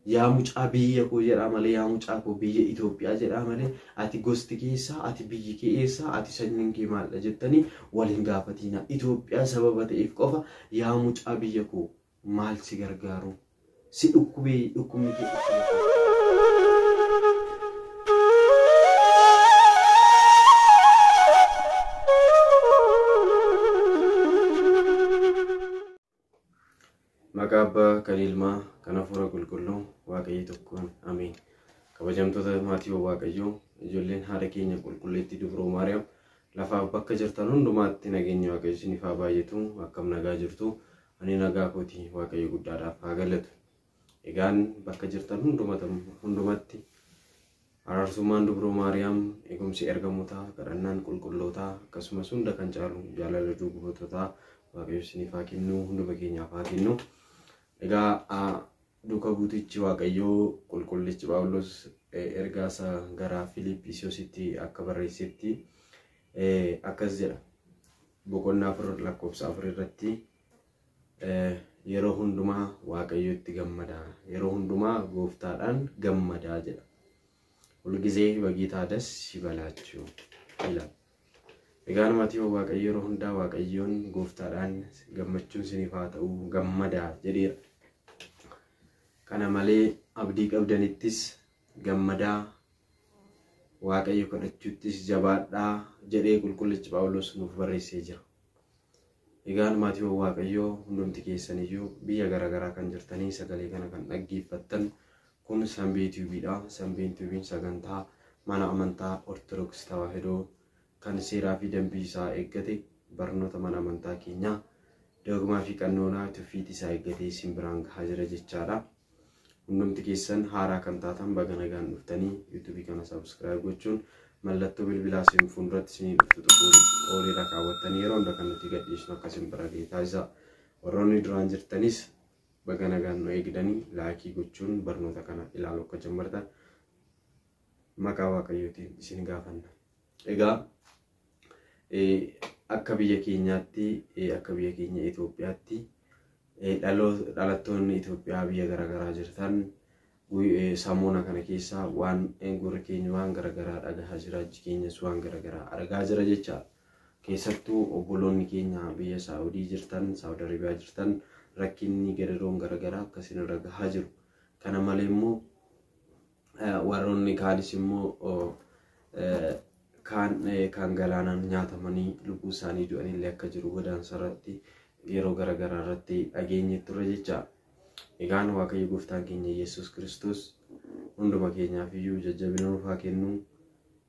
Yaa mucaa biyya koo jedhaa malee, yaa mucaa koo biyya Itoophiyaa jedhaa malee, ati gosti keessaa, ati biyyi kee eessaa, ati sanyiin kee maalidha jettanii wal hin gaafatinaa. Itoophiyaa sababa ta'eef qofa yaa mucaa biyya koo maal si gargaaru? Si dhukkubee dhukkubni kee dhukkuba. Maqaa Abbaa kan Ilmaa kan Hafuura Qulqulluu Waaqayyo tokkoon ameen. Kabajamtoota maatii Waaqayyoo, ijoolleen haadha keenya qulqulleettii Dubroo Maariyaam, lafaaf bakka jirtan hundumaatti nageenyi Waaqayyo isiniif haa baay'atu. Akkam nagaa jirtu? Ani nagaa kooti, Waaqayyo guddaadhaaf haa galatu. Egaan bakka jirtan hundumatti araarsummaan Dubroo Maariyaam, eegumsi ergamootaa, kadhannaan qulqullootaa, akkasumas hunda kan caalu jaalala duuboototaa Waaqayyo isiniif haa kennu, hunduma keenyaaf haa kennu. Egaa duuka buutichi Waaqayyoo qulqullichi Phaawulos ergaa isaa gara Filiippiisiyoositti akka barreessetti akkas jedha. Boqonnaa 4 lakkoofsa 4 irratti, yeroo hundumaa Waaqayyotti gammadaa, yeroo hundumaa gooftaadhaan gammadaa jedha. ሁልጊዜ በጌታ ደስ ይበላችሁ ይላል። Egaan maatii Waaqayyo, yeroo hundaa Waaqayyoon gooftaadhaan gammachuun isiniif haa ta'u, gammadaa jedheera. Kana malee abdii qabdanittis gammadaa, Waaqayyo kadhachuuttis jabaadhaa jedhee qulqullichi Phaawulos nuuf barreessee jira. Egaan maatii Waaqayyoo, hundumti keessaniyyuu biyya garaagaraa kan jirtanii sagalee kana kan dhaggeeffattan, kun Sanbee Tiiviidha. Sanbeen Tiiviin sagantaa mana amantaa Ortodoksii Tawaahidoo kan seeraa fi dambii isaa eeggate, barnoota mana amantaa keenyaa dogmaa fi qannoonaa tuffiitii isaa eeggatee isin biraan gahaa jira jechaadha. Hundumti keessan haaraa kan taatan baga nagaan dhuftanii, yuutuubii kana subscribe gochuun mallattoo bilbilaa isin fuulduratti isinii dhuftu tuquun ooliirra kaawwattanii yeroo hunda kan nuti gadhiisnu akka isin bira ga'e taasisa. Warroonni duraan jirtanis baga nagaan nu eegdanii, like gochuun barnoota kana ilaaluu akka jalqabdan maqaa Waaqayyootiin isin gaafanna. Egaa akka biyya keenyaatti, akka biyya keenya Itoophiyaatti, dhalattoonni Itoophiyaa biyya garaagaraa jirtan samoona kana keessa waan gurri keenya waan garaagaraa dhagahaa jira, ijji keenyas waan garaagaraa argaa jira jechaadha. Keessattuu obboloonni keenya biyya Saawudii jirtan, Saawud Arabiyaa jirtan, rakkinni gadadoon garaagaraa akkasin irra gahaa jiru. Kana malee immoo warroonni kaanis immoo kaan galaanaan nyaatamanii lubbuu isaanii du'anillee akka jiru godaansa irratti yeroo garaagaraa irratti dhageenye turre jechaadha. Egaan Waaqayyo gooftaan keenya Yesuus Kiristoos hunduma keenyaaf iyyuu jajjabina nuuf haa kennu.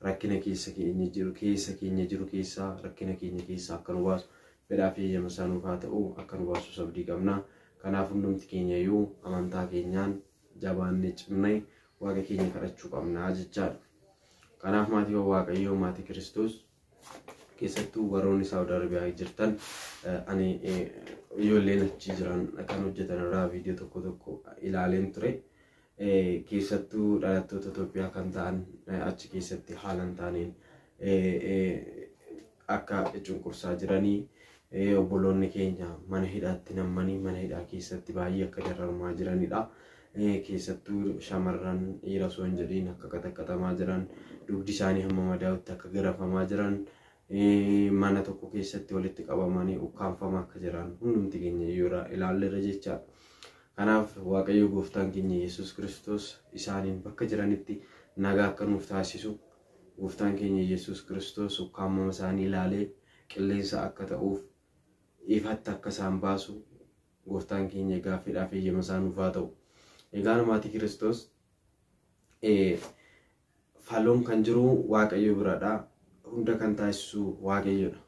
Rakkina keessa keenya jiru keessa keenya jiru keessaa, rakkina keenya keessaa akka nu baasu fedhaa fi eeyyama isaa nuuf haa ta'u, akka nu baasu abdii qabna. Kanaaf hundumti keenya iyyuu amantaa keenyaan jabaannee cimnee Waaqa keenya kadhachuu qabna jechaadha. Kanaaf maatii Waaqayyoo, maatii Kiristoos, keessattuu warroonni Saawud Arabiyaa jirtan, ani ijoolleen achi jiran kan hojjetan irraa viidiyoo tokko tokko ilaaleen ture. Keessattuu dhalattoota Itoophiyaa kan ta'an achi keessatti haala hin taaneen akka cunqursaa jiranii, obboloonni keenya mana hidhaatti nammanii mana hidhaa keessatti baay'ee akka dararamaa jiranidha. Keessattuu shamarran dhiira osoo hin jedhiin akka qaxaqqaxamaa jiran, dugdi isaanii hamma madaa'utti akka garafamaa jiran, mana tokko keessatti walitti qabamanii ukkaanfamaa akka jiran hundumti keenya iyyuu ilaalleerra jechaadha. Kanaaf Waaqayyo gooftaan keenya Yesuus Kiristoos isaaniin bakka jiranitti nagaa akka nuuf taasisu, gooftaan keenya Yesuus Kiristoos ukkaamama isaanii ilaalee qilleensa akka ta'uuf, ifatti akka isaan baasu gooftaan keenya gaaffiidhaaf eeyyama isaa nuuf haa ta'u. Egaan maatii Kiristoos, faloon kan jiru Waaqayyo biradha. Hunda kan taasisu Waaqayyodha.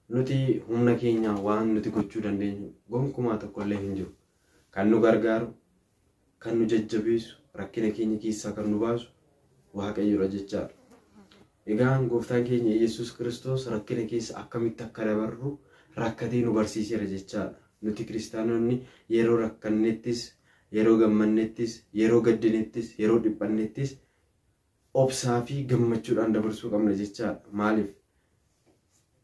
Nuti humna keenya waan nuti gochuu dandeenyu gonkumaa tokkollee hin jiru. Kan nu gargaaru, kan nu jajjabeessu, rakkina keenya keessaa kan nu baasu Waaqayyodha jechaadha. Egaan gooftaan keenya Yesuus Kiristoos rakkina keessa akkamitti akka dabarru rakkatee nu barsiiseera jechaadha. Nuti kiristaanonni yeroo rakkannettis, yeroo gammannettis, yeroo gaddinettis, yeroo dhiphannettis obsaa fi gammachuudhaan dabarsuu qabna jechaadha. Maaliif?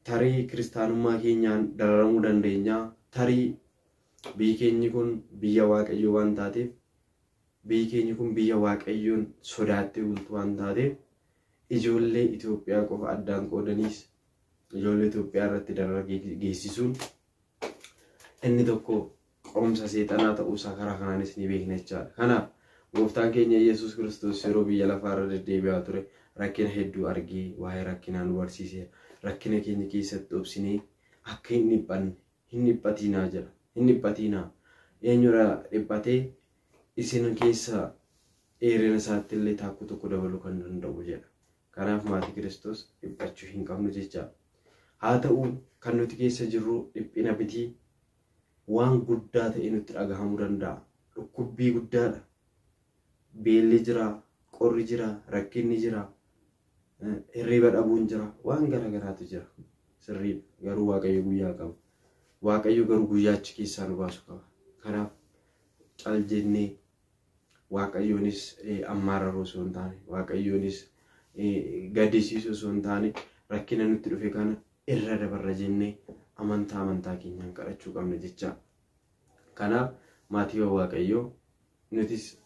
Tarii kiristaanummaa keenyaan dararamuu dandeenya. Tarii biyyi keenyi kun biyya Waaqayyoo waan taateef Biyyi keenya kun biyya Waaqayyoon sodaattee bultu waan taateef ijoollee Itoophiyaa qofa addaan qoodaniis ijoollee Itoophiyaa irratti darara geessisuun inni tokko qorumsa seexanaa ta'uusaa karaa kanaanis ni beekna jechaadha. Kanaaf gooftaan keenya Yesuus Kiristoos yeroo biyya lafaarra deddeebi'aa ture rakkina hedduu argee waa'ee rakkinaa nu barsiiseera. Rakkina keenya keessatti obsinee akka hin dhiphanne hin dhiphatinaa jedha. Hin dhiphatinaa. Eenyudha dhiphatee isin keessa dheerina isaatti illee taakkuu tokko dabaluu kan danda'u jedha. Kanaaf maatii Kiristoos dhiphachuu hin qabnu jechaadha. Haa ta'u kan nuti keessa jirru dhiphina bitii waan guddaa ta'e nutti dhagahamuu danda'a. Dhukkubbii guddaadha. Beelli jira, qorri jira, rakkinni jira, hirriba dhabuun jira, waan garaagaraatu jira. Sirriidha. Garuu Waaqayyo guyyaa qaba. Waaqayyo garuu guyyaa achi keessaa nu baasu qaba. Kanaaf cal jennee Waaqayyoonis ammaararuu osoo hin taane, Waaqayyoonis gaddisiisuu osoo hin taane rakkina nutti dhufe kana irra dabarra jennee amantaa keenyaan kadhachuu qabna jecha. Kanaaf maatii Waaqayyoo nutis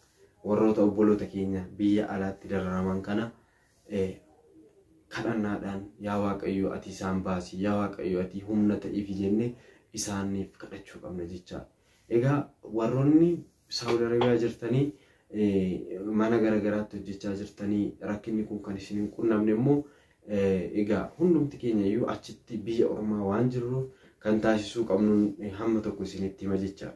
warroota obboloota keenya biyya alaatti dararaman kana kadhannaadhaan yaa Waaqayyo ati isaan baasi, yaa Waaqayyo ati humna ta'iif jennee isaaniif kadhachuu qabna jecha. Egaa warroonni Saawud Arabiyaa jirtanii mana garaagaraatti hojjechaa jirtanii rakkinni kun kan isin hin qunnamne immoo egaa hundumti keenya iyyuu achitti biyya ormaa waan jirruuf kan taasisuu qabnu hamma tokko isinitti hima jecha.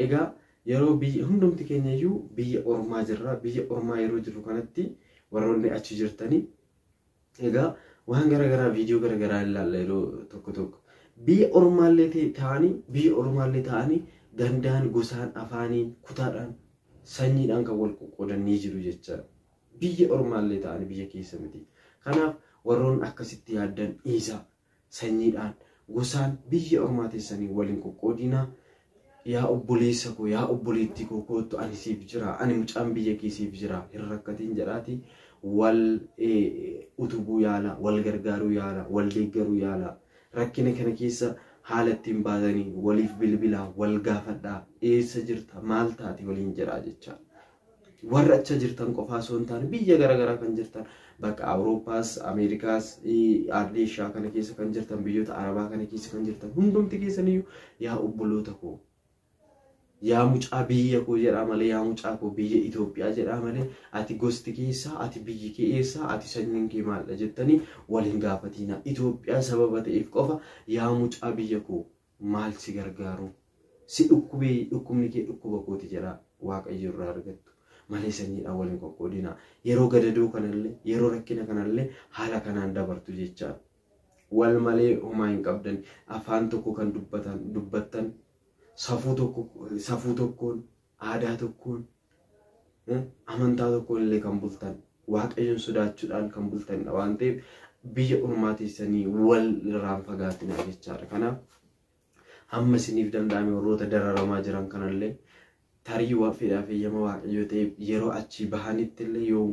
Egaa yeroo biyya hundumti keenya iyyuu biyya ormaa jirra. Biyya ormaa yeroo jirru kanatti warroonni achi jirtanii egaa waan garaagaraa viidiyoo garaagaraa ilaalla yeroo tokko tokko. Biyya ormaallee ta'anii gandaan, gosaan, afaaniin, kutaadhaan, sanyiidhaan kan wal qoqqoodan ni jiru jecha. Biyya ormaallee ta'anii biyya keessa miti. Kanaaf warroon akkasitti yaaddan dhiisaa sanyiidhaan, gosaan biyya ormaa teessanii waliin qoqqoodinaa. Yaa obboleessa koo, yaa obboleettii koo kottu ani siif jira, ani mucaan biyya kee siif jira, hin rakkatiin jedhaati wal utubuu yaala, wal gargaaruu yaala, wal deeggaruu yaala. Rakkina kana keessa haala ittiin baatanii waliif bilbilaa, wal gaafadhaa, eessa jirta, maal taate waliin jedhaa jecha. Warra achi jirtan qofaa osoo hin taane biyya garaagaraa kan jirtan bakka Awurooppaas, Ameerikaas, Ardii Eeshiyaa kana keessa kan jirtan, biyyoota Arabaa kana keessa kan jirtan hundumti keessaniyyuu yaa obboloota koo, yaa mucaa biyya koo jedhaa malee, yaa mucaa koo biyya Itoophiyaa jedhaa malee ati gosti keessaa, ati biyyi kee eessaa, ati sanyiin kee maaldha jettanii waliin gaafatiina. Itoophiyaa sababa ta'eef qofa yaa mucaa biyya koo maal si gargaaru, si dhukkubee dhukkubni kee dhukkuba kooti jedhaa Waaqayyo irraa argattu malee sanyiidhaan waliin qoqqoodina. Yeroo gadadoo kanallee, yeroo rakkina kanallee haala kanaan dabartu jechaadha. Wal malee homaa hin qabdan, afaan tokko kan dubbattan, safuu tokkoon, aadaa tokkoon, amantaa tokkoon illee kan bultan, Waaqayyoon sodaachuudhaan kan bultanidha waan ta'eef biyya ormaa teessanii wal irraan fagaatina jechaadha. Kanaaf hamma isiniif danda'ame warroota dararamaa jiran kanallee tarii fedhaa fi eeyyama Waaqayyoo ta'eef yeroo achii bahanitti illee yoo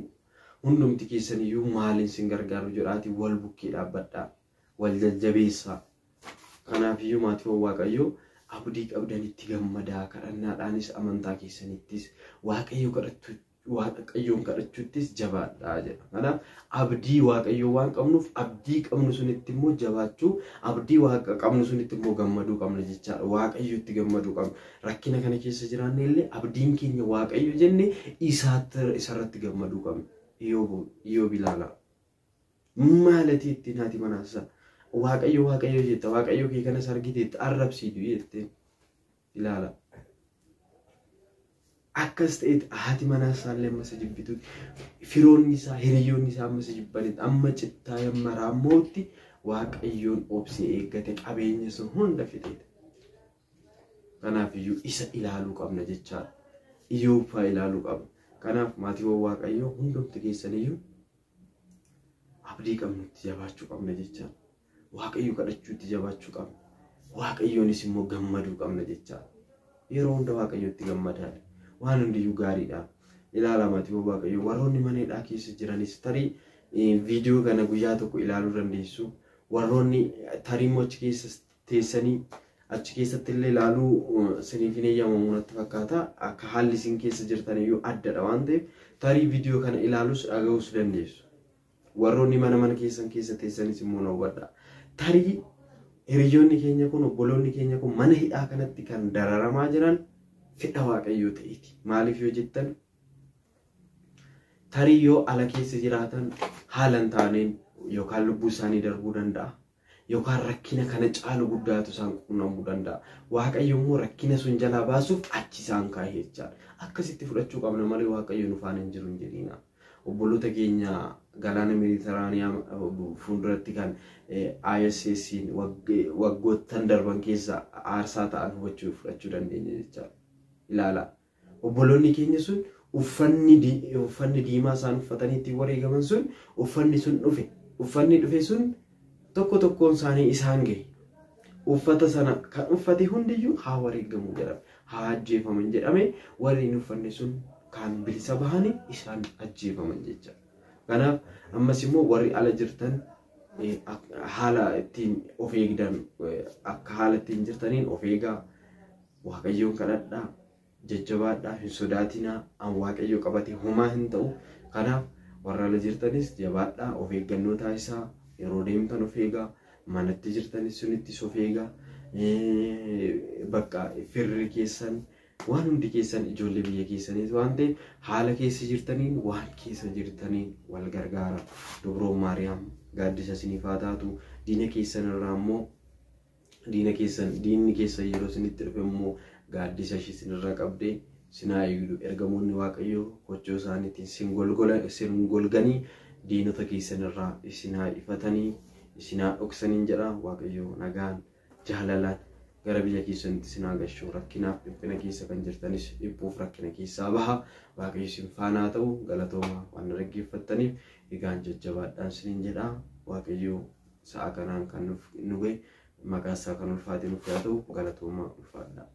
hundumti keessaniyyuu maaliin isin gargaaru jedhaati wal bukkee dhaabbadhaa, wal jajjabeessaa. Kanaafiyyuu maatiiwwan Waaqayyoo abdii qabdanitti gammadaa, kadhannaadhaanis amantaa keessanittis Waaqayyoon kadhachuuttis jabaadhaa jedha. Kanaaf abdii Waaqayyoo waan qabnuuf abdii qabnu sunitti immoo jabaachuu, abdii Waaqa qabnu sunitti immoo gammaduu qabna jechaadha. Waaqayyotti gammaduu qabna. Rakkina kana keessa jiraanne illee abdiin keenya Waaqayyo jenne isarratti gammaduu qabna. Iyyoob ilaala. Maalatii ittiin haati manaasaa Waaqayyo Waaqayyo jetta, Waaqayyo kee kanas argiteetta, arrabsiitu jetteen ilaala. Akkas ta'etti haati manaasaa illee amma isa jibbitutti, firoonni isaa, hiriyoonni isaa amma isa jibbanitti, amma cittaa yamma raammootti Waaqayyoon obsee eeggate qabeenya sun hunda fixeedha. Kanaafiyyuu isa ilaaluu qabna jechaadha. Iyyoob fa'aa ilaaluu qabna. Kanaaf maatiiwwan Waaqayyoo hundumti keessaniyyuu abdii qabnutti jabaachuu qabna jechaadha. Waaqayyo kadhachuutti jabaachuu qabna. Waaqayyoonis immoo gammaduu qabna jechaadha. Yeroo hunda Waaqayyotti gammadaadha. Waan hundiyyuu gaariidha. Ilaala maatiiwwan Waaqayyoo warroonni mana hidhaa keessa jiranis tarii viidiyoo kana guyyaa tokko ilaaluu dandeessu. Warroonni tarii immoo achi keessa teessanii Achi keessatti illee ilaaluu isiniif hin eeyyamamu natti fakkaata. Akka haalli isin keessa jirtan iyyuu addadha waan ta'eef tarii viidiyoo kana ilaaluus dhaga'uus dandeessu. Warroonni mana mana keessan keessa teessanis immoo na hubadhaa. Tarii hiriyoonni keenya kun, obboloonni keenya kun mana hidhaa kanatti kan dararamaa jiran fedha Waaqayyoo ta'eeti. Maaliif yoo jettan, tarii yoo ala keessa jiraatan haala hin taaneen yookaan lubbuu isaanii darbuu danda'a. Yookaan rakkina kana caalu guddaatu isaan quunnamuu danda'a. Waaqayyo immoo rakkina sun jalaa baasuuf achi isaan kaa'e jechaadha. Akkasitti fudhachuu qabna malee Waaqayyo nu faana hin jiru hin jedhiina. Obboloota keenya galaana Meeditiraaniyaa fuulduratti kan ISS'n waggoottan darban keessa aarsaa ta'an hubachuu fudhachuu dandeenya jechaadha. Ilaala. Obboloonni keenya sun uffanni diimaa isaan uffatanii ittiin wareegaman sun, uffanni sun dhufe. Uffanni dhufe sun tokko tokkoon isaanii isaan gahe. Uffata sana kan uffate hundiyyuu haa wareegamu jedhame. Haa ajjeefaman jedhame. Warri hin uffanne sun kan bilisa bahanii isaan ajjeefaman jecha. Kanaaf ammas immoo warri ala jirtan haala ittiin of eegdan, akka haala ittiin jirtaniin of eegaa, Waaqayyoon kadhadhaa, jajjabaadhaa, hin sodaatinaa, an Waaqayyo qabate homaa hin ta'u. Kanaaf warra ala jirtanis jabaadhaa, of eeggannoo taasisaa, yeroo deemtan of eegaa, manatti jirtanis sunittis of eegaa, bakka firri keessan waan hundi keessan ijoollee biyya keessaniis waan ta'eef haala keessa jirtaniin waan keessa jirtaniin wal gargaara. Dubroo Maariyaam gaaddisa isiniif haa taatu. Diina keessan irraa immoo, diina keessan, diinni keessan yeroo isinitti dhufe immoo gaaddisa ishee isinirraa qabdee sinaa eegdu. Ergamoonni Waaqayyoo kochoo isaaniitiin sin golganii diinota keessan irraa isin haa ifatanii, isin haa dhoksaniin jedha. Waaqayyoo nagaan jaalalaan gara biyya keessanitti isin haa gashu. Rakkinaaf dhiphina keessa kan jirtanis dhiphuuf rakkina keessaa baha. Waaqayyo isin faana haa ta'u. Galatooma waan na dhaggeeffattaniif. Egaan jajjabaadhaan isiniin jedha. Waaqayyo sa'a kanaan kan nu gahe maqaa isaa kan ulfaate nuuf haa ta'u. Galatooma, ulfaadhaa.